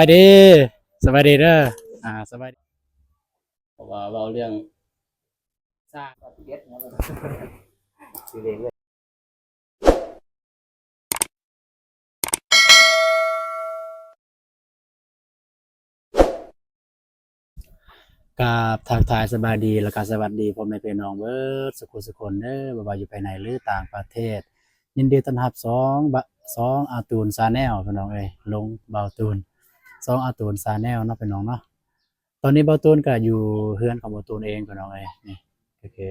ສະບາຍດີ ສະບາຍດີເດີ ອ່າ ສະບາຍດີ. ເພາະວ່າເວົ້າເລື່ອງສ້າງ ກາບທັກທາຍສະບາຍດີ ແລ້ວກະສະຫວັດດີພໍ່ແມ່ພີ່ນ້ອງເບິດສຸຂູສຸຄົນເດີ ບໍ່ວ່າຢູ່ພາຍໃນ ຫຼື ຕ່າງປະເທດ. ຍິນດີຕ້ອນຮັບຊ່ອງ ບະ ຊ່ອງອາຕູນ Channel ພີ່ນ້ອງເອີຍ ລົງເບົາຕູນ ຊ່ອງອາຕູນ Channel ເນາະ ພີ່ນ້ອງເນາະ. ຕອນນີ້ເບົາຕູນກະຢູ່ເຮືອນຂອງເບົາຕູນເອງ ພີ່ນ້ອງເອີຍ. ນີ້ກະຄື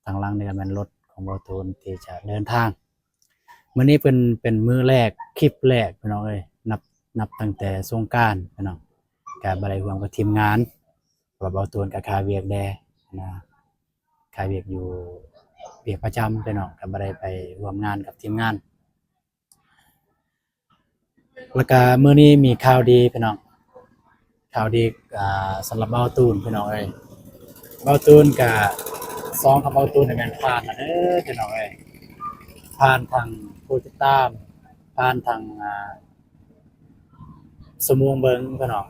ທາງຫຼັງນີ້ກະແມ່ນລົດຂອງເບົາຕູນທີ່ຈະເດີນທາງ. ມື້ນີ້ເປັນ ເປັນມື້ແລກ ຄລິບແລກ ພີ່ນ້ອງເອີຍ ນັບ ນັບຕັ້ງແຕ່ສົງການ ພີ່ນ້ອງ ກະບໍ່ໄດ້ຮ່ວມກັບທີມງານ ເພາະວ່າເບົາຕູນກະຄາວຽກແດ່ນະ ຄາວຽກຢູ່ ວຽກປະຈຳ ພີ່ນ້ອງ ກະບໍ່ໄດ້ໄປຮ່ວມງານກັບທີມງານ. ແລ້ວກະມື້ນີ້ມີຂ່າວດີພີ່ນ້ອງ ຂ່າວດີ ອ່າ ສຳລັບເບົາຕູນພີ່ນ້ອງເອີຍ. ເບົາຕູນກະ ຊ່ອງຂອງເບົາຕູນນີ້ແມ່ນຜ່ານແລ້ວເດີພີ່ນ້ອງເອີຍ ຜ່ານທັງຜູ້ຕິດຕາມ ຜ່ານທັງ ອ່າ ຊົ່ວໂມງເບິ່ງພີ່ນ້ອງ.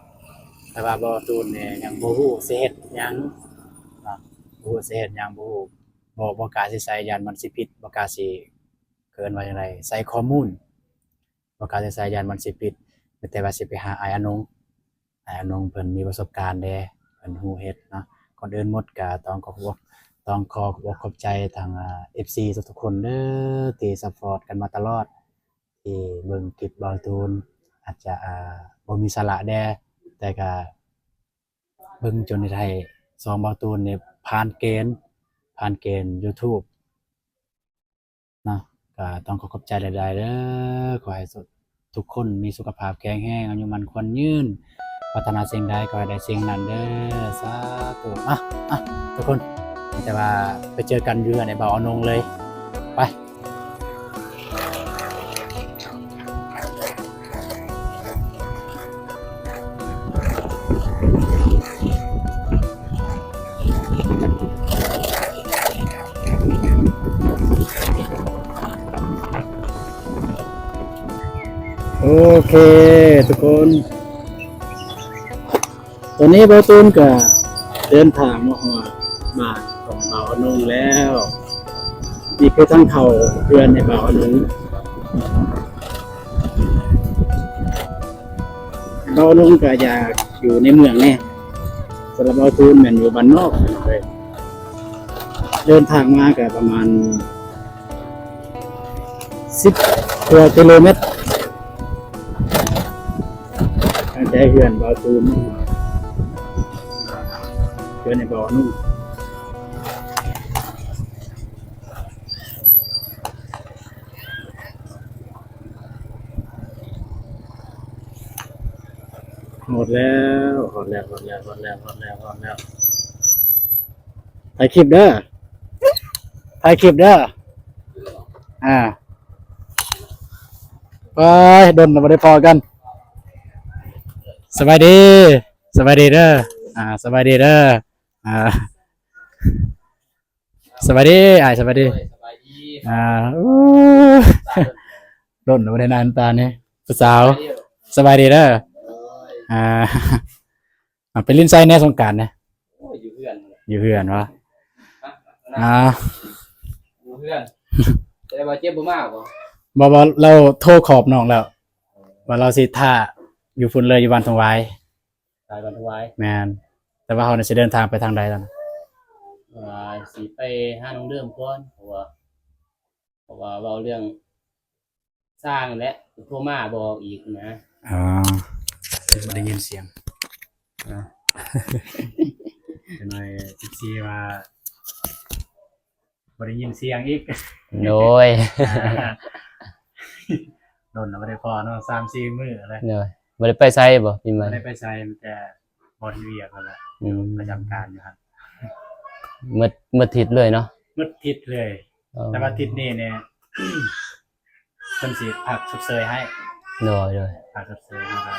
ແຕ່ວ່າເບົາຕູນນີ້ຍັງບໍ່ຮູ້ຊິເຮັດຫຍັງເນາະ ບໍ່ຮູ້ຊິເຮັດຫຍັງ ບໍ່ຮູ້ ບໍ່ ບໍ່ກ້າຊິໃສ່ ຢ້ານມັນຊິຜິດ ບໍ່ກ້າຊິ ເອີ້ນວ່າຈັ່ງໃດ ໃສ່ຂໍ້ມູນ ບໍ່ກ້າຊິໃສ່ ຢ້ານມັນຊິຜິດ. ມີແຕ່ວ່າຊິໄປຫາອ້າຍອານົງ ອ້າຍອານົງເພິ່ນມີປະສົບການແດ່ ເພິ່ນຮູ້ເຮັດເນາະ. ກ່ອນອື່ນໝົດກະຕ້ອງຂໍຂອບ ຕ້ອງຂໍຂອບອົກຂອບໃຈທາງ ອ່າ ເອັຟຊີທຸກໆຄົນເດີ ທີ່ຊັບພອດກັນມາຕະຫຼອດ ທີ່ເບິ່ງຄລິບເບົາຕູນ. ອາດຈະ ອ່າ ບໍ່ມີສາລະແດ່ ແຕ່ກະເບິ່ງຈົນເຮັດໃຫ້ຊ່ອງເບົາຕູນນີ້ຜ່ານເກນ ຜ່ານເກນ YouTube ເນາະ. ກະຕ້ອງຂໍຂອບໃຈຫຼາຍໆເດີ ຂໍໃຫ້ ທຸກຄົນມີສຸຂະພາບແຂງແຮງ ອາຍຸໝັ້ນຂວັນຍືນ ປາດຖະໜາສິ່ງໃດຂໍໃຫ້ໄດ້ສິ່ງນັ້ນເດີ ສາທຸ. ມາ ມາ ທຸກຄົນ ແຕ່ວ່າໄປເຈີກັນຢູ່ເຮືອນອ້າຍບ່າວອານົງເລີຍ ໄປ. ໂອເຄທຸກຄົນ ຕອນນີ້ເບົາຕູນກະເດີນທາງມາຮອດບ້ານຂອງບ່າວອານົງແລ້ວ. ນີ້ຄືທາງເຂົ້າເຮືອນໃນບ່າວອານົງ. ບ່າວອານົງກະຢາກຢູ່ໃນເມືອງແດ່ ສຳລັບບ່າວຕູນແມ່ນຢູ່ບ້ານນອກເລີຍ. ເດີນທາງມາກະປະມານສິບກວ່າກິໂລແມັດ ຕັ້ງແຕ່ເຮືອນບ່າວຕູນ ເຮືອນໃນບ່າວອານົງ. ຮອດແລ້ວ ຮອດແລ້ວ ຮອດແລ້ວ ຮອດແລ້ວ ຮອດແລ້ວ ຮອດແລ້ວ. ຖ່າຍຄລິບເດີ ຖ່າຍຄລິບເດີ. ອ່າ ໄປ ດົນລະບໍ່ໄດ້ພໍ້ກັນ. ສະບາຍດີ ສະບາຍດີເດີ ອ່າ ສະບາຍດີເດີ ອ່າ. ສະບາຍດີອ້າຍ ສະບາຍດີ ໂດຍ ສະບາຍດີ ອ່າ ໂອ້ ດົນແລ້ວບໍ່ໄດ້ນານຕານີ້ ຜູ້ສາວ ສະບາຍດີ ສະບາຍດີເດີ ໂດຍ ອ່າ ອ່າ ໄປຫຼິ້ນໃສແດ່ສົງການນະ? ໂອ້ຍ ຢູ່ເຮືອນ ຢູ່ເຮືອນວະ ຮະ ອ່າ ຢູ່ເຮືອນ ແຕ່ວ່າເຈັບບໍ່ມາບໍ່? ບໍ່ ບໍ່ ລາວໂທຂອບນ້ອງແລ້ວ ວ່າລາວຊິຖ້າຢູ່ພຸ້ນເລີຍ ຢູ່ບ້ານທົ່ງຫວາຍ. ສາຍບ້ານທະວາຍ ແມ່ນ ແຕ່ວ່າເຮົານີ້ຊິເດີນທາງໄປທາງໃດຕອນນີ້? ວ່າຊິໄປຫານ້ອງເດີມກ່ອນ ເພາະວ່າ ເພາະວ່າເວົ້າເລື່ອງຊ່າງແຫຼະ ໂທມາບອກອີກນະ. ອໍ ບໍ່ໄດ້ຍິນສຽງ ເນາະ ຈັກໜ້ອຍ ເອັຟຊີ ວ່າ ບໍ່ໄດ້ຍິນສຽງອີກ ໂດຍ ດົນລະບໍ່ໄດ້ພໍ້ເນາະ ສາມສີ່ມື້ແລ້ວ ໂດຍ ບໍ່ໄດ້ໄປໃສບໍ່ປີໃໝ່? ບໍ່ໄດ້ໄປໃສ ມີແຕ່ບ່ອນເຮັດວຽກຫັ້ນແຫຼະ ອືມ ປະຈຳການຢູ່ຫັ້ນ ໝົດ ໝົດທິດເລີຍເນາະ ໝົດທິດເລີຍ ອໍ ແຕ່ວ່າທິດນີ້ນີ້ ເພິ່ນຊິພັກຊົດເຊີຍໃຫ້ ໂດຍ ໂດຍ ພັກຊົດເຊີຍໃຫ້ ແລ້ວກໍ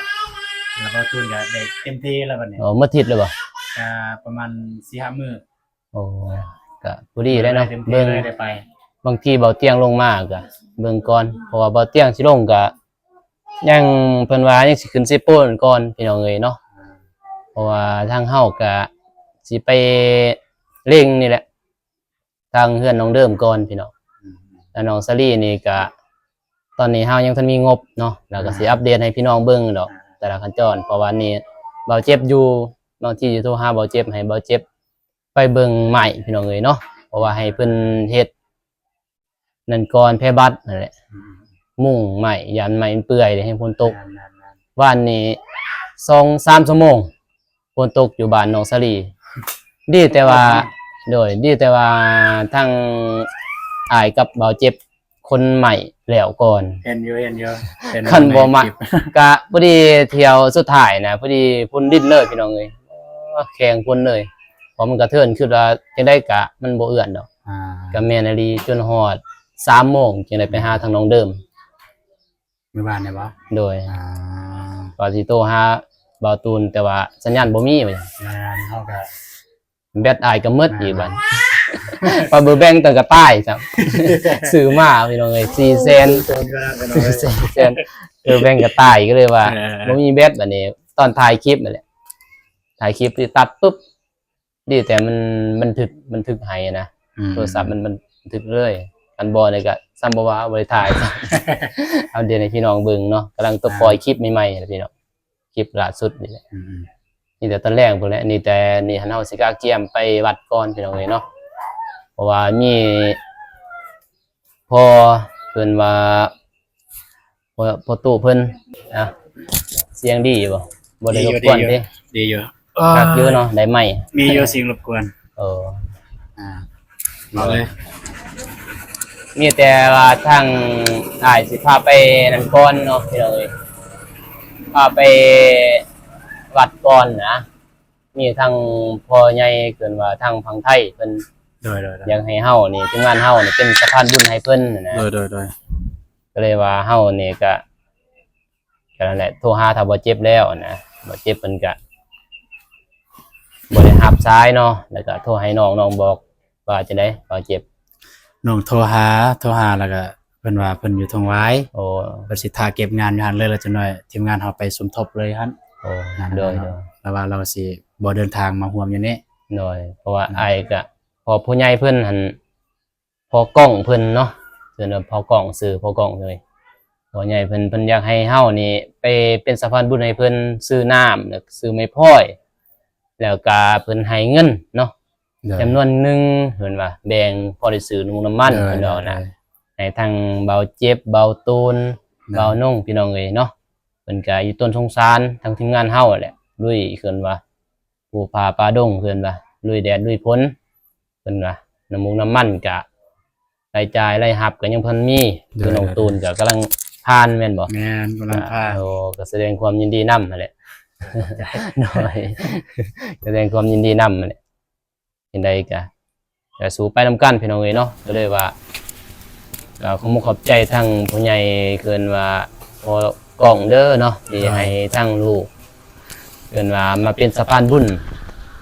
ເຮົາກະ ແລ້ວເບົາຕູນກະໄດ້ເຕັມທີ່ແລ້ວບັດນີ້ ອໍ ໝົດທິດແລ້ວບໍ່? ກະປະມານສີ່ຫ້າມື້ ໂອ້ ກະພໍດີແລ້ວເນາະ ເບິ່ງ ໄດ້ໄປ ບາງທີເບົາຕຽງລົງມາກະເບິ່ງກ່ອນ ເພາະວ່າເບົາຕຽງຊິລົງກະ ຍັງ ເພິ່ນວ່າຍັງຊິຂຶ້ນເຊໂປນກ່ອນພີ່ນ້ອງເອີຍເນາະ ເພາະວ່າທາງເຮົາກະຊິໄປເລັງນີ້ແຫຼະ ທາງເຮືອນນ້ອງເດີມກ່ອນພີ່ນ້ອງ ແລ້ວນ້ອງສາລີນີ້ກະ ຕອນນີ້ເຮົາຍັງທັນມີງົບເນາະ ແລ້ວກະຊິອັບເດດໃຫ້ພີ່ນ້ອງເບິ່ງດອກ ແຕ່ລະຂັ້ນຕອນ ເພາະວ່ານີ້ບ່າວເຈັບຢູ່ເນາະ ທີ່ຈະໂທຫາບ່າວເຈັບ ໃຫ້ບ່າວເຈັບໄປເບິ່ງໄມ້ພີ່ນ້ອງເອີຍເນາະ ເພາະວ່າໃຫ້ເພິ່ນເຮັດ ນັ້ນກ່ອນແພບັດນັ້ນແຫຼະ ມຸງໄມ້ ຢ້ານໄມ້ມັນເປື່ອຍ ແລ້ວແຮງຝົນຕົກ ແມ່ນໆໆ ວານນີ້ສອງສາມຊົ່ວໂມງ ຝົນຕົກຢູ່ບ້ານນ້ອງສາລີ ດີແຕ່ວ່າ ໂດຍ ດີແຕ່ວ່າທາງອ້າຍກັບບ່າວເຈັບຂົນໄມ້ແລ້ວກ່ອນ ເຫັນຢູ່ ເຫັນຢູ່ ເຫັນຢູ່ ຄັນບໍ່ມາ ໃນຄລິບ ກະພໍດີຖ້ຽວສຸດທ້າຍນະ ພໍດີຝົນດິນເລີຍພີ່ນ້ອງເອີຍ ແຂ່ງຝົນເລີຍ ເພາະມັນກະເທີນ ຄິດວ່າຈັ່ງໃດກະມັນບໍ່ເອື້ອນດອກ ອ່າ ກະແມ່ນອີ່ຫຼີ ຈົນຮອດສາມໂມງ ຈຶ່ງໄດ້ໄປຫາທາງນ້ອງເດີມ ມື້ວານນີ້ບໍ? ໂດຍ ອ່າ ວ່າຊິໂທຫາບ່າວຕູນ ແຕ່ວ່າສັນຍານບໍ່ມີວ່າ ແມ່ນ ເຮົາກະ ແບັດອ້າຍກະໝົດອີກບັດ ປາເບີແບັງຕັ້ງກະຕາຍຊ້ຳ ຊື້ມາພີ່ນ້ອງເອີຍ ສີ່ແສນ ເອີ ແບັງກະຕາຍ ກະເລີຍວ່າ ເອີ ບໍ່ມີແບັດ ບາດນີ້ຕອນຖ່າຍຄລິບນັ້ນແຫຼະ ຖ່າຍຄລິບທີ່ຕັດປຶບ ດີແຕ່ມັນ ມັນທຶກ ມັນທຶກໄຫນະ ອືມ ໂທລະສັບມັນ ມັນທຶກເລີຍ ຄັນບໍ່ນີ້ກະຊ້ຳບໍ່ວ່າ ບໍ່ໄດ້ຖ່າຍຊ້ຳ ອັບເດດໃຫ້ພີ່ນ້ອງເບິ່ງເນາະ ກຳລັງ ອ່າ ປ່ອຍຄລິບໃໝ່ໆແຫຼະພີ່ນ້ອງ ຄລິບລ່າສຸດນີ້ແຫຼະ ອືມໆ ນີ້ແຕ່ຕອນແລງພຸ້ນແຫຼະ ນີ້ແຕ່ນີ້ຫັ້ນ ເຮົາຊິກະກຽມໄປວັດກ່ອນພີ່ນ້ອງເອີຍເນາະ ເພາະວ່າມີພໍ່ເພິ່ນວ່າ ພໍ່ ພໍ່ຕູ້ເພິ່ນ ອ່ະ ສຽງດີຢູ່ບໍ່? ບໍ່ໄດ້ລົບກວນເດ້ ດີຢູ່ ຄັກຢູ່ເນາະ ໄດ້ໄມ ມີຢູ່ສຽງລົບກວນ ເອີ ອ່າ ເອົາເລີຍ ມີແຕ່ວ່າທາງອ້າຍຊິພາໄປນັ້ນກ່ອນເນາະ ພີ່ນ້ອງເອີຍ ພາໄປວັດກ່ອນນະ ມີທາງພໍ່ໃຫຍ່ ເອີ້ນວ່າທາງຝັ່ງໄທເພິ່ນ ໂດຍໆໆ ຢາກໃຫ້ເຮົານີ້ ທີມງານເຮົານີ້ເປັນສະພານບຸນໃຫ້ເພິ່ນນະ ໂດຍໆໆ ກະເລີຍວ່າເຮົານີ້ກະ ກະນັ້ນແຫຼະ ໂທຫາຖ້າບໍ່ເຈັບແລ້ວນະ ບໍ່ເຈັບເພິ່ນກະບໍ່ໄດ້ຮັບສາຍເນາະ ແລ້ວກະໂທໃຫ້ນ້ອງ ນ້ອງບອກວ່າຈັ່ງໃດ ບ່າວເຈັບ? ນ້ອງໂທຫາ ໂທຫາແລ້ວກະເພິ່ນວ່າເພິ່ນຢູ່ທົ່ງຫວາຍ ໂອ້ ເພິ່ນຊິຖ້າເກັບງານຢູ່ຫັ້ນເລີຍ ແລ້ວຈັກໜ້ອຍທີມງານເຮົາໄປສົມທົບເລີຍຫັ້ນ ໂອ້ ໂດຍໆ ແລ້ວວ່າລາວຊິບໍ່ເດີນທາງມາຮ່ວມຢູ່ນີ້ ໂດຍ ເພາະວ່າ ອືມ ອ້າຍກະ ພໍ່ ພໍ່ໃຫຍ່ເພິ່ນຫັ້ນ ພໍ່ກ້ອງເພິ່ນເນາະ ເອີ້ນວ່າພໍ່ກ້ອງ ຊື່ພໍ່ກ້ອງເລີຍ ພໍ່ໃຫຍ່ເພິ່ນ ເພິ່ນຢາກໃຫ້ເຮົານີ້ໄປເປັນສະພານບຸນໃຫ້ເພິ່ນ ຊື້ນ້ຳ ແລ້ວຊື້ໄມ້ພອຍ ແລ້ວກະເພິ່ນໃຫ້ເງິນເນາະ ໂດຍ ຈຳນວນໜຶ່ງ ເພິ່ນວ່າແບ່ງພໍໄດ້ຊື້ນ້ຳມັນ ໂດຍ ເພິ່ນເວົ້ານະ ໂດຍ ໃຫ້ທັງບ່າວເຈັບ ບ່າວຕູນ ໂດຍ ບ່າວນົງ ພີ່ນ້ອງເອີຍເນາະ ເພິ່ນກະຢູ່ຕົ້ນສົງສານ ທັງທີມງານເຮົາແຫຼະ ລຸຍ ເອີ້ນວ່າ ປູປ່າປ່າດົງ ເພິ່ນວ່າ ລຸຍແດດລຸຍຝົນ ເພິ່ນວ່າ ນ້ຳມຸກນ້ຳມັນກະ ລາຍຈ່າຍລາຍຮັບກະຍັງບໍ່ທັນມີ ໂດຍ ຄືນ້ອງຕູນກະກຳລັງຜ່ານແມ່ນບໍ່? ແມ່ນ ກຳລັງຜ່ານ ໂອ້ ກະສະແດງຄວາມຍິນດີນຳຫັ້ນແຫຼະ ໂດຍ ສະແດງຄວາມຍິນດີນຳຫັ້ນແຫຼະ ຈັ່ງໃດກະ ກະສູ້ໄປນຳກັນ ພີ່ນ້ອງເອີຍເນາະ ກະເລີຍວ່າ ກະຂໍຂອບໃຈທາງຜູ້ໃຫຍ່ ເອີ້ນວ່າພໍ່ກ້ອງເດີເນາະ ທີ່ ໂດຍ ໃຫ້ທາງລູກ ເອີ້ນວ່າມາເປັນສະພານບຸນ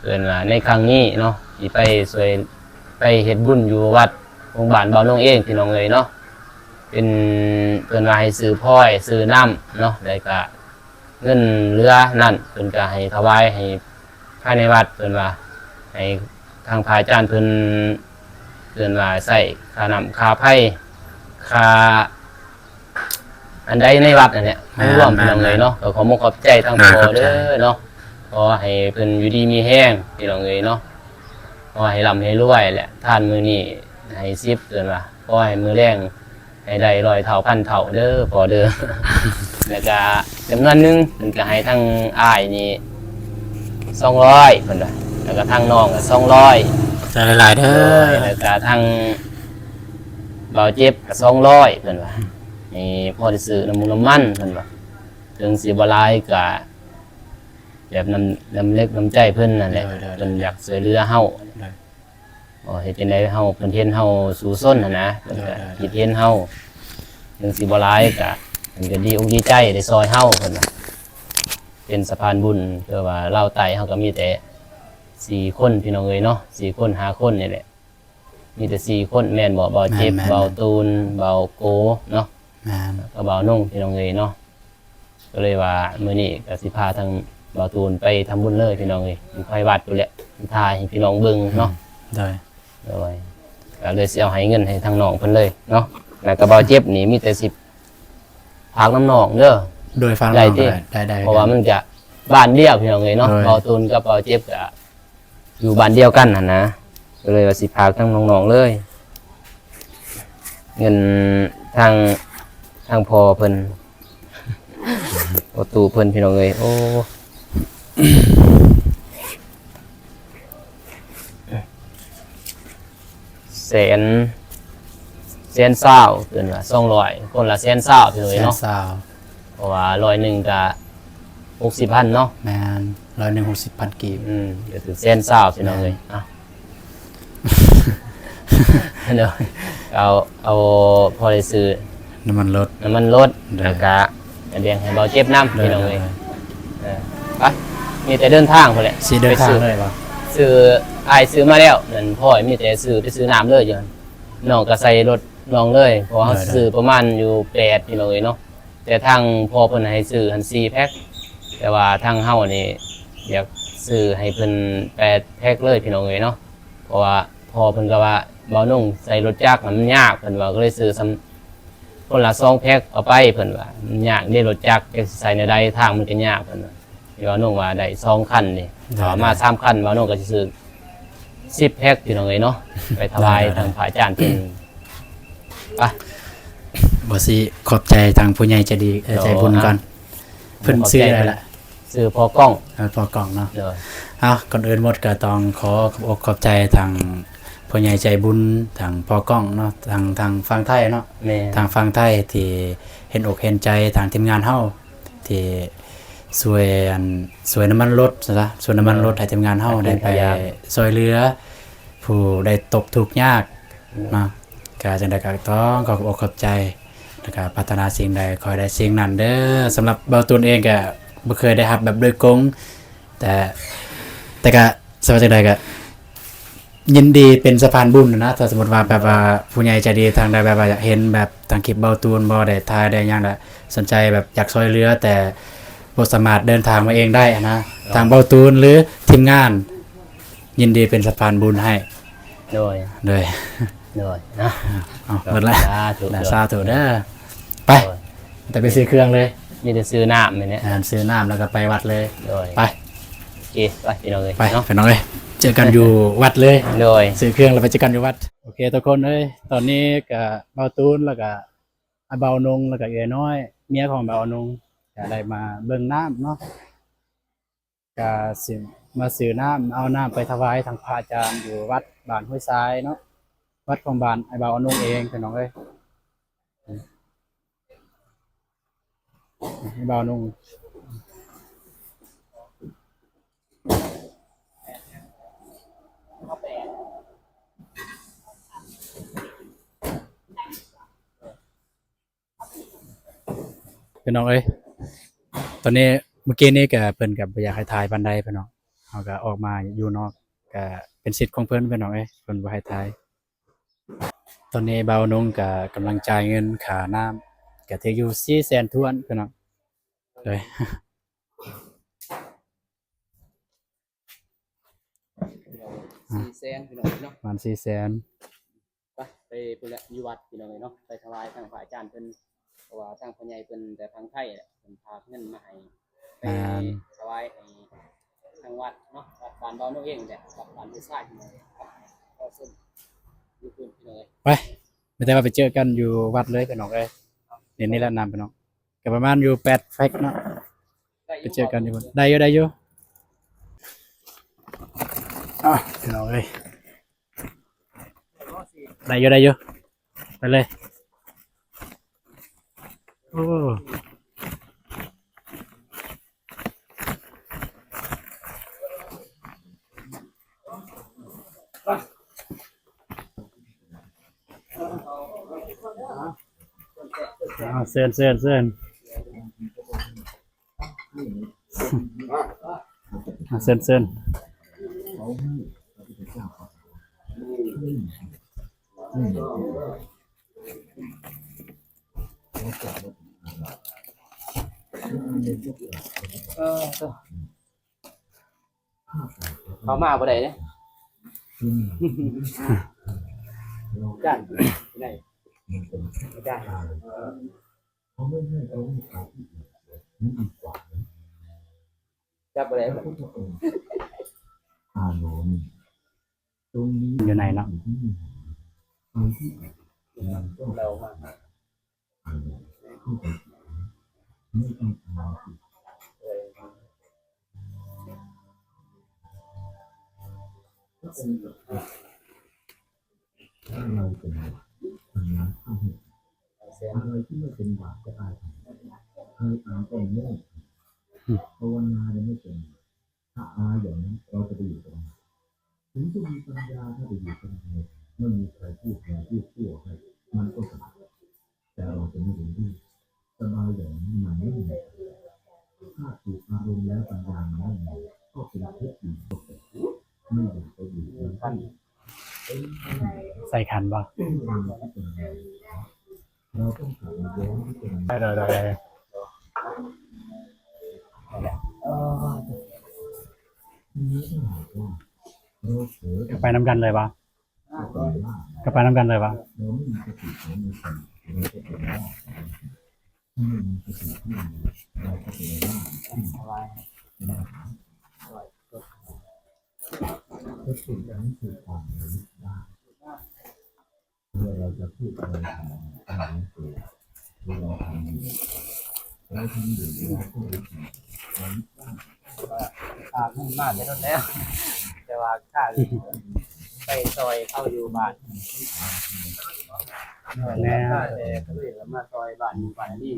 ເອີ້ນວ່າໃນຄັ້ງນີ້ເນາະ ທີ່ໄປຊ່ວຍ ໄປເຮັດບຸນຢູ່ວັດໂຮງບານບ່າວນົງເອງ ພີ່ນ້ອງເອີຍເນາະ ເປັນ ເອີ້ນວ່າໃຫ້ຊື້ພອຍ ຊື້ນ້ຳເນາະ ແລ້ວກະເງິນເຫຼືອນັ້ນ ເພິ່ນກະໃຫ້ຖວາຍໃຫ້ພາຍໃນວັດ ເອີ້ນວ່າໃຫ້ທາງພະອາຈານເພິ່ນ ເອີ້ນວ່າໃຊ້ຄ່ານ້ຳຄ່າໄຟ ຄ່າ ອັນໃດໃນວັດນັ້ນແຫຼະ ແມ່ນ ຮວມ ແມ່ນ ພີ່ນ້ອງເອີຍເນາະ ໂດຍ ກໍຂໍຂອບໃຈທາງ ໂດຍ ພໍ່ເດີເນາະ ຂໍໃຫ້ເພິ່ນຢູ່ດີມີແຮງ ພີ່ນ້ອງເອີຍເນາະ ຂໍໃຫ້ລ່ຳໃຫ້ລວຍແຫຼະ ທານມື້ນີ້ໃຫ້ສິບ ເອີ້ນວ່າ ຂໍໃຫ້ມື້ແລງໃຫ້ໄດ້ຮ້ອຍເທົ່າພັນເທົ່າເດີພໍ່ເດີ ແລ້ວກະຈຳນວນໜຶ່ງເພິ່ນກະໃຫ້ທາງອ້າຍນີ້ສອງຮ້ອຍ ເພິ່ນວ່າ ແລ້ວກະທາງນ້ອງກະສອງຮ້ອຍ ຂອບໃຈຫຼາຍໆເດີ ໂດຍ ແລ້ວກະທາງບ່າວເຈັບກະສອງຮ້ອຍ ເພິ່ນວ່າ ໃຫ້ພໍໄດ້ຊື້ນ້ຳມັນ ນ້ຳມັນ ເພິ່ນວ່າ ເຖິງຊິບໍ່ຫຼາຍກະແບບນ້ຳ ນ້ຳເລັກນ້ຳໃຈເພິ່ນນັ້ນແຫຼະ ໂດຍໆໆ ເພິ່ນຢາກຊ່ວຍເຫຼືອເຮົາ ໂດຍ ເຮັດຈັ່ງໃດເຮົາ ເພິ່ນເຫັນເຮົາສູ້ຊົນຫັ້ນນະ ເພິ່ນກະ ໂດຍໆໆ ຄິດເຫັນເຮົາ ເຖິງຊິບໍ່ຫຼາຍກະ ເພິ່ນກະດີອົກດີໃຈໄດ້ຊ່ອຍເຮົາ ເພິ່ນວ່າ ເປັນສະພານບຸນ ຄືວ່າລາວໃຕ້ເຮົາກະມີແຕ່ສີ່ຄົນ ພີ່ນ້ອງເອີຍເນາະ ສີ່ຄົນ ຫ້າຄົນນີ້ແຫຼະ ມີແຕ່ສີ່ຄົນແມ່ນບໍ່? ບ່າວເຈັບ ແມ່ນໆໆ ບ່າວຕູນ ບ່າວໂກເນາະ ແມ່ນ ແລ້ວກະບ່າວນົງ ພີ່ນ້ອງເອີຍເນາະ ກໍເລີຍວ່າມື້ນີ້ກໍຊິພາທາງບ່າວຕູນໄປທຳບຸນເລີຍພີ່ນ້ອງເອີຍ ຢູ່ໄພວັດພຸ້ນແຫຼະ ຖ່າຍໃຫ້ພີ່ນ້ອງເບິ່ງເນາະ. ອືມ ໂດຍ ໂດຍ ກໍເລີຍຊິເອົາໃຫ້ເງິນໃຫ້ທາງນ້ອງເພິ່ນເລີຍເນາະ. ແລ້ວກໍບ່າວເຈັບນີ້ມີແຕ່ຊິຝາກນຳນ້ອງເດີ. ໂດຍ ຝາກນຳນ້ອງ ໄດ້ຕິ? ໄດ້ ໄດ້ ເພາະວ່າມັນຈະບ້ານດຽວພີ່ນ້ອງເອີຍເນາະ. ໂດຍ ບ່າວຕູນກັບບ່າວເຈັບກໍ ຢູ່ບ້ານດຽວກັນຫັ້ນນະ ກໍເລີຍວ່າຊິຝາກທາງນ້ອງໆເລີຍ ເງິນທາງ ທາງພໍ່ເພິ່ນ ພໍ່ຕູ້ເພິ່ນພີ່ນ້ອງເອີຍ. ໂອ້ ແສນ ແສນຊາວ ເພິ່ນວ່າສອງຮ້ອຍ ຄົນລະແສນຊາວພີ່ນ້ອງເອີຍເນາະ. ແສນຊາວ ເພາະວ່າຮ້ອຍໜຶ່ງກະຫົກສິບພັນເນາະ. ແມ່ນ ຮ້ອຍໜຶ່ງຫົກສິບພັນກີບ. ອືມ ກໍຖືກແສນຊາວພີ່ນ້ອງເອີຍ. ແມ່ນ ເອົາ ເອົາ ເອົາພໍໄດ້ຊື້ນ້ຳມັນລົດ ນ້ຳມັນລົດ ໂດຍ ແລ້ວກະແບ່ງໃຫ້ບ່າວເຈັບນຳ ໂດຍ ພີ່ນ້ອງເອີຍ. ໂດຍ ເອີ ໄປ ມີແຕ່ເດີນທາງພຸ້ນແຫຼະ ຊິເດີນທາງເລີຍບໍ່? ຊື້ ອ້າຍຊື້ມາແລ້ວ ນັ້ນພໍ່ມີແຕ່ຊື້ໄປຊື້ນ້ຳເລີຍຢູ່ຫັ້ນ. ນ້ອງກໍໃສ່ລົດນ້ອງເລີຍ ເພາະວ່າເຮົາ ໂດຍ ໂດຍ ຊື້ປະມານຢູ່ແປດ ພີ່ນ້ອງເອີຍເນາະ. ແຕ່ທາງພໍ່ເພິ່ນໃຫ້ຊື້ຫັ້ນສີ່ແພັກ ແຕ່ວ່າທາງເຮົານີ້ຢາກຊື້ໃຫ້ເພິ່ນແປດແພັກເລີຍ ພີ່ນ້ອງເອີຍເນາະ. ເພາະວ່າພໍ່ເພິ່ນກໍວ່າ ບ່າວນົງໃສ່ລົດຈັກມັນຍາກ ເພິ່ນວ່າ ກໍເລີຍຊື້ສ່ຳຄົນລະສອງແພັກເອົາໄປ ເພິ່ນວ່າ ມັນຍາກເດ້ ລົດຈັກຈັກຊິໃສ່ແນວໃດ ທາງມັນກໍຍາກ ເພິ່ນວ່າ. ທີ່ວ່ານ້ອງວ່າໄດ້ສອງຄັນນີ້ ໄດ້ ຖ້າວ່າມາ ໄດ້ ສາມຄັນ ວ່ານ້ອງກໍຊິຊື້ສິບແພັກ ພີ່ນ້ອງເອີຍເນາະ ໄປຖວາຍ ໄດ້ ໄດ້ ທາງພະອາຈານເພິ່ນ. ໄປ ບໍ່ຊິຂອບໃຈທາງຜູ້ໃຫຍ່ໃຈດີ ເອີ ໂດຍ ໃຈບຸນກ່ອນ. ເພິ່ນຊື່ໃດລະ? ຊື່ພໍ່ກ້ອງ. ເອີ ພໍ່ກ້ອງເນາະ. ໂດຍ ເອົາ ກ່ອນອື່ນໝົດກໍຕ້ອງຂໍຂອບອົກຂອບໃຈທາງຜູ້ໃຫຍ່ໃຈບຸນ ທາງພໍ່ກ້ອງເນາະ ທາງ ທາງຝັ່ງໄທເນາະ. ແມ່ນ ທາງຝັ່ງໄທທີ່ເຫັນອົກເຫັນໃຈທາງທີມງານເຮົາ ທີ່ຊ່ວຍ ອັນ ຊ່ວຍນ້ຳມັນລົດຊະ ຊ່ວຍນ້ຳມັນລົດໃຫ້ທີມງານເຮົາໄດ້ໄປຊ່ວຍເຫຼືອຜູ້ໄດ້ຕົກທຸກຍາກເນາະ. ກະຈັ່ງໃດກໍຕ້ອງຂອບອົກຂອບໃຈ ແລ້ວກະປາດຖະໜາສິ່ງໃດຂໍໃຫ້ໄດ້ສິ່ງນັ້ນເດີ. ສຳລັບບ່າວຕູນເອງກະບໍ່ເຄີຍໄດ້ຮັບແບບໂດຍກົງ ແຕ່ ແຕ່ກະ ສະວ່າຈັ່ງໃດກະ ຍິນດີເປັນສະພານບຸນນະ. ຖ້າສົມມຸດວ່າແບບວ່າຜູ້ໃຫຍ່ໃຈດີທາງໃດແບບວ່າຢາກເຫັນແບບທາງຄລິບເບົາຕູນບໍ່ ໄດ້ຖ່າຍໄດ້ຫຍັງ ແລະ ສົນໃຈແບບຢາກຊ່ອຍເຫຼືອ ແຕ່ບໍ່ສາມາດເດີນທາງມາເອງໄດ້ນະ ທາງເບົາຕູນ ຫຼື ທີມງານ ຍິນດີເປັນສະພານບຸນໃຫ້. ໂດຍ ໂດຍ ໂດຍ ເນາະ ເອົາ ໝົດແລ້ວ ສາທຸ ສາທຸເດີ. ໄປ ໂດຍ ແຕ່ໄປຊື້ເຄື່ອງເລີຍ ມີແຕ່ຊື້ນ້ຳນີ້ແຫຼະ ອ່າ ຊື້ນ້ຳແລ້ວກໍໄປວັດເລີຍ. ໂດຍ ໄປ ໂອເຄ ໄປພີ່ນ້ອງເອີຍ ໄປເນາະ ພີ່ນ້ອງເອີຍ ເຈີກັນຢູ່ວັດເລີຍ. ໂດຍ ຊື້ເຄື່ອງແລ້ວໄປເຈີກັນຢູ່ວັດ. ໂອເຄ ທຸກຄົນເອີຍ ຕອນນີ້ກະເບົາຕູນ ແລ້ວກະອ້າຍເບົານົງ ແລ້ວກະເອື້ອຍນ້ອຍ ເມຍຂອງເບົານົງ ກະໄດ້ມາເບິ່ງນ້ຳເນາະ. ກະຊິມາຊື້ນ້ຳ ເອົານ້ຳໄປຖວາຍທາງພະອາຈານຢູ່ວັດບ້ານຫ້ວຍຊາຍເນາະ ວັດຂອງບ້ານອ້າຍບ່າວອານຸເອງ ພີ່ນ້ອງເອີຍ ບ່າວອານຸ. ພີ່ນ້ອງເອີຍ ຕອນນີ້ ເມື່ອກີ້ນີ້ກະເພິ່ນກະບໍ່ຢາກໃຫ້ຖ່າຍປານໃດພີ່ນ້ອງ ເຮົາກະອອກມາຢູ່ນອກ ກະເປັນສິດຂອງເພິ່ນພີ່ນ້ອງເອີຍ ເພິ່ນບໍ່ໃຫ້ຖ່າຍ. ຕອນນີ້ບ່າວນົງກະກຳລັງຈ່າຍເງິນຄ່ານ້ຳ ກະຖືກຢູ່ສີ່ແສນຖ້ວນພີ່ນ້ອງ ໂດຍ ສີ່ແສນພີ່ນ້ອງເນາະ ປະມານສີ່ແສນ. ໄປ ໄປພຸ້ນແຫຼະ ຢູ່ວັດພີ່ນ້ອງເອີຍເນາະ ໄປຖວາຍທາງພະອາຈານເພິ່ນ ເພາະວ່າທາງພໍ່ໃຫຍ່ເພິ່ນແຕ່ທາງໄທແຫຼະ ເພິ່ນຝາກເງິນມາໃຫ້ ໄປ ແມ່ນ ຖວາຍໃຫ້ທາງວັດເນາະ ວັດບ້ານເບົານົງເອງແຫຼະ ວັດບ້ານຫ້ວຍຊາຍພີ່ນ້ອງເອີຍ ຂໍເຊີນຢູ່ພຸ້ນພີ່ນ້ອງເອີຍ. ໄປ ມີແຕ່ວ່າໄປເຈີກັນຢູ່ວັດເລີຍພີ່ນ້ອງເອີຍ ນີ້ ນີ້ແຫຼະນ້ຳພີ່ນ້ອງ ກໍປະມານຢູ່ແປດແພັກເນາະ ໄປເຈີກັນຢູ່ພຸ້ນ ໄດ້ຢູ່ ໄດ້ຢູ່ ອ້າວ ພີ່ນ້ອງເອີຍ ໄດ້ຢູ່ ໄດ້ຢູ່ ໄປເລີຍ ໂອ້ ອ້າວ ເຊີນ ເຊີນ ເຊີນ ອ່າ ເຊີນ ເຊີນ ອືມ. ເອີ ໂຕ ເຂົ້າມາບໍ່ໄດ້ເດ້ ຢ້ານ ໄດ້ ໄດ້ ຈັບບໍ່ໄດ້ ຢູ່ໃນເນາະ ເອົາມາ ເອີ ຖ້າເຮົາເປັນບາບ ອັນນັ້ນເຮົາເຮັດ ແຊນ ອາໄລທີ່ບໍ່ເປັນບາບຈະອາຍ ໃຫ້ອາຍຕ້ອງໂງ່ ພາວະນາຍັງບໍ່ເປັນ ຖ້າອາຍຢ່າງນັ້ນ ເຮົາຈະໄປຢູ່ກັບມັນ ເຖິງຈະມີປັນຍາ ຖ້າໄປຢູ່ກັບມັນ ໄມ່ມີໃຄພູດດີ ພູດຊົ່ວໃຫ້ ມັນກໍສະບາຍ ແຕ່ເຮົາຈະໄມ່ເຫັນດີ ສະບາຍຢ່າງນີ້ມັນໄມ່ມີ ຖ້າຖືກອາລົມແລ້ວປັນຍາມັນໄມ່ມີ ກໍເປັນທຸກອີກ ບໍ່ຢາກໄປຢູ່ກັບມັນ ໃສ່ຂັນບໍ່? ໄດ້ ໄດ້ ໄດ້ ກໍໄປນຳກັນເລີຍບໍ່? ກໍໄປນຳກັນເລີຍບໍ່? ເມື່ອເຮົາຈະພູດອາໄລທຳ ເມື່ອເຮົາທຳດີ ເມື່ອເຮົາທຳດີ ເຮົາກໍໄດ້ ຂ້າເພິ່ນມາແຕ່ດົນແລ້ວ ແຕ່ວ່າຂ້າໄປຊ່ອຍເຂົາຢູ່ບ້ານ ແມ່ນ ຂ້າແຕ່ເຂົາເຈົ້າມາຊ່ອຍບ້ານ ບ້ານນີ້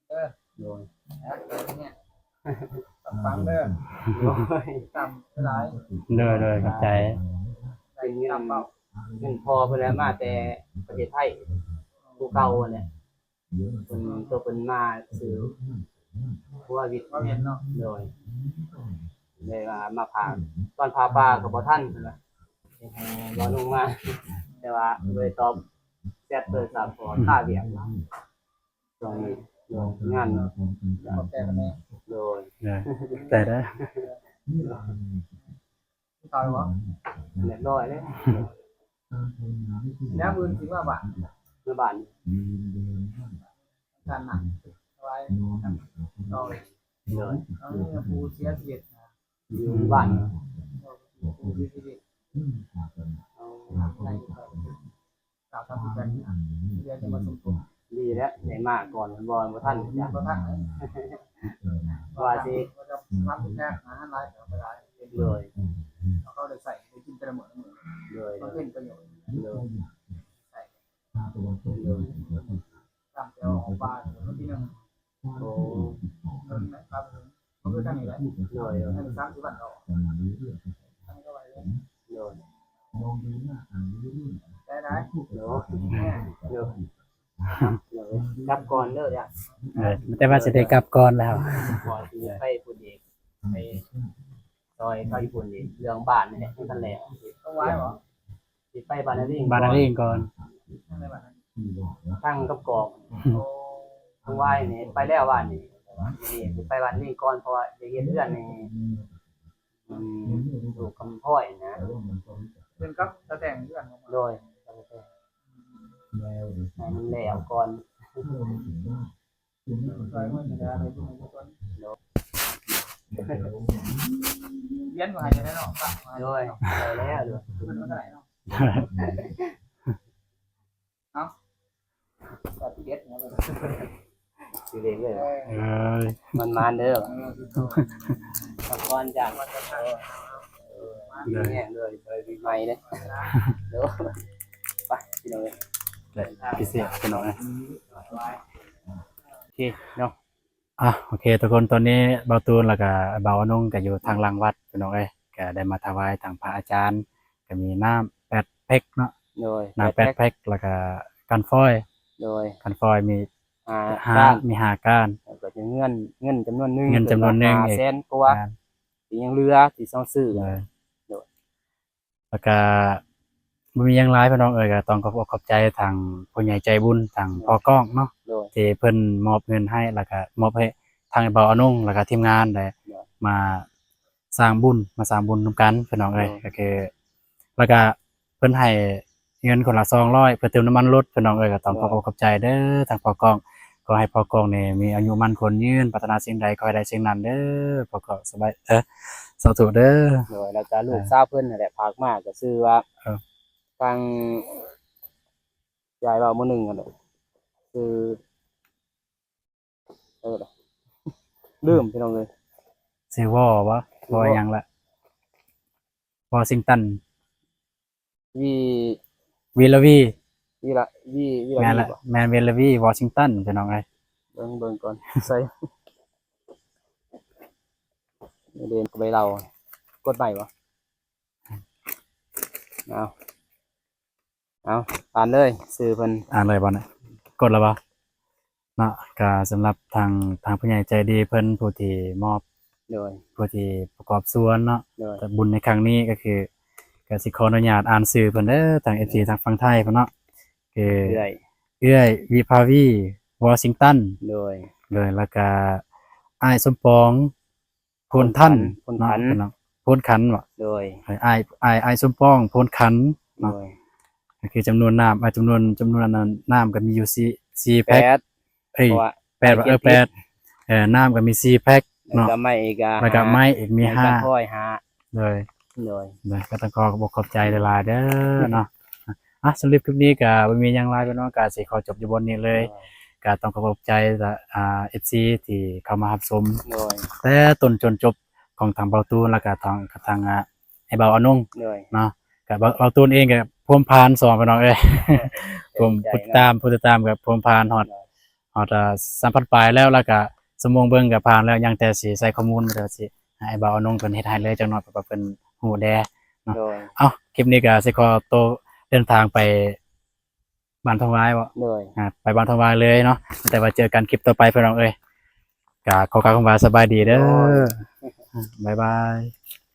ເອີ ໂດຍ ຟັງເດີ ໂດຍ ຕາມຫຼາຍ ໂດຍ ໂດຍ ຂອບໃຈ ເປັນເງິນ ເງິນພໍ່ເພິ່ນແຫຼະ ມາແຕ່ປະເທດໄທ ຜູ້ເກົ່າຫັ້ນແຫຼະ ເພິ່ນ ໂຕເພິ່ນມາຊື້ຄົວວິດ ເນາະ ໂດຍ ເລີຍວ່າມາຜ່າ ຕອນຜ່າປ່າກໍບໍ່ທັນ ເພິ່ນວ່າ ເວົ້າລົງມາ ແຕ່ວ່າບໍ່ໄດ້ຕອບແຊັດໂທລະສັບ ເພາະວ່າຄາວຽກ ຊ່ວງນີ້ ໂດຍ ງານ ຂອບໃຈນຳແດ່ ໂດຍ ຂອບໃຈເດີ ເຂົ້າແລ້ວບໍ່? ຮຽບຮ້ອຍແລ້ວ ແລ້ວມື້ອື່ນຊິມາບ້ານ ມາບ້ານ ການໜັກ ສະບາຍ ໂດຍ ເອົາຜູ້ເສຍຊີວິດ ຢູ່ບ້ານ ຜູ້ເສຍຊີວິດ ເອົາ ສາມສິບແປດ ເດືອນຈະມາສົມທົບ ດີແລ້ວ ໄດ້ມາກ່ອນ ບໍ່ ບໍ່ທັນ ບໍ່ທັນ ວ່າຊິ ສາມສິບແປດ ຫາງານຫຼາຍກໍໄປຫຼາຍ ໂດຍ ເຂົາໄດ້ໃຊ້ໄດ້ກິນແຕ່ລະມື້ລະມື້ ໂດຍ ມັນເປັນປະໂຫຍດ ໂດຍ ໃຊ້ ໂດຍ ຕາມແຖວອອກປ່າ ວັນທີໜຶ່ງ ໂອ້ ເງິນນະ ຄັບ ມັນຄືທາງນີ້ແຫຼະ ໂດຍ ໂດຍ ອັນນີ້ສາມສິບວັນອອກ ອັນນີ້ກໍໄວເລີຍ ໂດຍ ໄດ້ ໄດ້ ໂດຍ ໂດຍ ກັບກ່ອນເດີ ເອີ ແຕ່ວ່າຊິໄດ້ກັບກ່ອນແລ້ວ ກ່ອນຊິໄປພຸ້ນອີກ ໄປຊ່ອຍເຂົາຢູ່ພຸ້ນອີກ ເລື່ອງບ້ານນີ້ແຫຼະ ຍັງທັນແລ້ວ ຕ້ອງໄວບໍ່? ຊິໄປບ້ານນາເວງ ບ້ານນາເວງກ່ອນ ທາງກັບກອກ ໂອ້ ທາງວາຍນີ້ໄປແລ້ວວານນີ້ ນີ້ຊິໄປບ້ານນາເວງກ່ອນ ເພາະວ່າຈະເຮັດເຮືອນນີ້ ມັນຢູ່ກຳພ້ອຍນະ ເປັນກັບຕາແຕ່ງເຮືອນ ໂດຍ ໃຫ້ມັນແລ້ວກ່ອນ ຊ່ອຍເພິ່ນເດີ ໃຫ້ເພິ່ນມີຄົນ ໂດຍ ວຽນມາໃຫ້ໄດ້ເນາະ ໂດຍ ໄດ້ແລ້ວ ເພິ່ນມາເທົ່າໃດເນາະ ເອົາ ສາມສິບເອັດ ເນາະ ຊິເລີຍ ເອີຍ ມັນມານເດີ ເອີ ພັກຜ່ອນຈ້າ ເອີ ດີແຮງເດີ ສະບາຍປີໃໝ່ເດີ ໂດຍ ໄປ ພີ່ນ້ອງເອີຍ ໄດ້ພິເສດ ພີ່ນ້ອງເອີຍ ໂອເຄເນາະ. ອ່ະ ໂອເຄ ທຸກຄົນ ຕອນນີ້ບ່າວຕູນ ແລ້ວກະບ່າວອະນົງ ກະຢູ່ທາງຫຼັງວັດ ພີ່ນ້ອງເອີຍ ກະໄດ້ມາຖວາຍທາງພະອາຈານ ກະມີນ້ຳແປດເພັກເນາະ ໂດຍ ນ້ຳແປດເພັກ ແປດເພັກ ແລ້ວກະການຟອຍ ໂດຍ ການຟອຍມີຫ້າ ຫ້າກ້ານ ມີຫ້າກ້ານ ແລ້ວກະເງິນ ເງິນຈຳນວນໜຶ່ງ ເງິນຈຳນວນໜຶ່ງ ຫ້າແສນກວ່າ ແມ່ນ ທີ່ຍັງເຫຼືອທີ່ເຮົາຊື້ ໂດຍ ໂດຍ. ແລ້ວກະບໍ່ມີຫຍັງຫຼາຍພີ່ນ້ອງເອີຍ ກໍຕ້ອງຂອບອົກຂອບໃຈທາງຜູ້ໃຫຍ່ໃຈບຸນ ທາງ ໂດຍ ພໍ່ກ້ອງເນາະ ໂດຍ ທີ່ເພິ່ນມອບເງິນໃຫ້ ແລ້ວກະມອບໃຫ້ທາງອ້າຍບ່າວອານົງ ແລ້ວກະທີມງານໄດ້ ໂດຍ ມາ ສ້າງບຸນ ມາສ້າງບຸນນຳກັນພີ່ນ້ອງເອີຍ ໂດຍ ກໍຄື ແລ້ວກະເພິ່ນໃຫ້ເງິນຄົນລະສອງຮ້ອຍ ເພື່ອເຕີມນ້ຳມັນລົດພີ່ນ້ອງເອີຍ ກໍຕ້ອງ ໂດຍ ຂອບອົກຂອບໃຈເດີທາງພໍ່ກ້ອງ ຂໍໃຫ້ພໍ່ກ້ອງນີ້ມີອາຍຸໝັ້ນຂວັນຍືນ ປາດຖະໜາສິ່ງໃດຂໍໃຫ້ໄດ້ສິ່ງນັ້ນເດີພໍ່ກ້ອງ ສະບາຍ ເອີ ສາທຸເດີ ໂດຍ ແລ້ວກະລູກ ເອີ ສາວເພິ່ນນັ້ນແຫຼະ ຝາກມາ ກໍຊື່ວ່າ ເອີ ທາງ ຍາຍເວົ້າມື້ໜຶ່ງຫັ້ນແຫຼະ ຊື່ ເອີ ລືມພີ່ນ້ອງເອີຍ ຊື່ວໍບໍ່ ວໍຫຍັງລະ ວໍຊິງຕັນ ວີ ວີລະວີ ວີລະ ວີ ວີລະ ແມ່ນລະ ແມ່ນ ວີລະວີ ວໍຊິງຕັນ ພີ່ນ້ອງເອີຍ ເບິ່ງ ເບິ່ງກ່ອນ ໃສ່ ນີ້ເດ້ ໄປເລົ່າ ກົດໃໝ່ບໍ່ ເອົາ ເອົາ ອ່ານເລີຍ ຊື່ເພິ່ນ ອ່ານເລີຍບໍ່ນະ ກົດແລ້ວບໍ່ເນາະ ກະສຳລັບທາງ ທາງຜູ້ໃຫຍ່ໃຈດີເພິ່ນ ຜູ້ທີ່ມອບ ໂດຍ ຜູ້ທີ່ປະກອບສ່ວນເນາະ ໂດຍ ແຕ່ບຸນໃນຄັ້ງນີ້ກໍຄື ກະຊິຂໍອະນຸຍາດອ່ານຊື່ເພິ່ນເດີ ທາງເອັຟຊີ ໂດຍ ທາງຝັ່ງໄທເພິ່ນເນາະ ຄື ເອື້ອຍ ເອື້ອຍວິພາວີ ວໍຊິງຕັນ ໂດຍ ໂດຍ ແລ້ວກະອ້າຍສົມປອງ ໂພນທັນ ໂພນທັນ ເນາະ ໂພນທັນ ໂພນຂັນເນາະ ໂດຍ ອ້າຍ ອ້າຍ ອ້າຍສົມປອງ ໂພນຂັນເນາະ ໂດຍ ກໍຄືຈຳນວນນ້ຳ ອ່າ ຈຳນວນ ຈຳນວນອັນນັ້ນ ນ້ຳກໍມີຢູ່ສີ່ ສີ່ແພັກ ແປດ ເອີຍ ເພາະວ່າ ແປດ ເອີ ແປດ ເອີ ນ້ຳກໍມີສີ່ແພັກເນາະ ແລ້ວກໍໄມ້ອີກ ອ່າ ແລ້ວກໍໄມ້ອີກມີຫ້າ ໂດຍ ໂດຍ ໂດຍ ກໍຕ້ອງຂໍຂອບອົກຂອບໃຈຫຼາຍໆເດີເນາະ ອ່ະ ສຳລັບຄລິບນີ້ກໍບໍ່ມີຫຍັງຫຼາຍພີ່ນ້ອງ ກໍຊິຂໍຈົບຢູ່ບ່ອນນີ້ເລີຍ ໂດຍ ກໍຕ້ອງຂໍຂອບໃຈ ອ່າ ເອັຟຊີ ທີ່ເຂົ້າມາຮັບຊົມ ໂດຍ ແຕ່ຕົ້ນຈົນຈົບຂອງທາງເບົາຕູນ ແລ້ວກໍທາງ ທາງ ອ່າ ອ້າຍບ່າວອານົງ ໂດຍ ເນາະ ກໍເບົາ ເບົາຕູນເອງກໍພວມຜ່ານສອງພີ່ນ້ອງເອີຍ ເປັນໃຈ ຜູ້ຕິດຕາມ ເນາະ ຜູ້ຕິດຕາມກໍພວມຜ່ານຮອດ ໂດຍ ຮອດ ອ່າ ສາມພັນປາຍແລ້ວ ແລ້ວກະຊົ່ວໂມງເບິ່ງກະຜ່ານແລ້ວ ຍັງແຕ່ຊິໃສ່ຂໍ້ມູນ ແຕ່ວ່າຊິໃຫ້ອ້າຍບ່າວອານົງເພິ່ນເຮັດໃຫ້ເລີຍຈັກໜ້ອຍ ເພາະວ່າເພິ່ນຮູ້ແດ່ເນາະ ໂດຍ ເອົ້າ ຄລິບນີ້ກະຊິຂໍໂຕເດີນທາງໄປບ້ານທອງວາຍບໍ ໂດຍ ອ່າ ໄປບ້ານທອງວາຍເລີຍເນາະ ແຕ່ວ່າເຈີກັນຄລິບຕໍ່ໄປພີ່ນ້ອງເອີຍ ກະຂໍກ່າວຄຳວ່າສະບາຍດີເດີ ໂດຍ ບາຍບາຍ.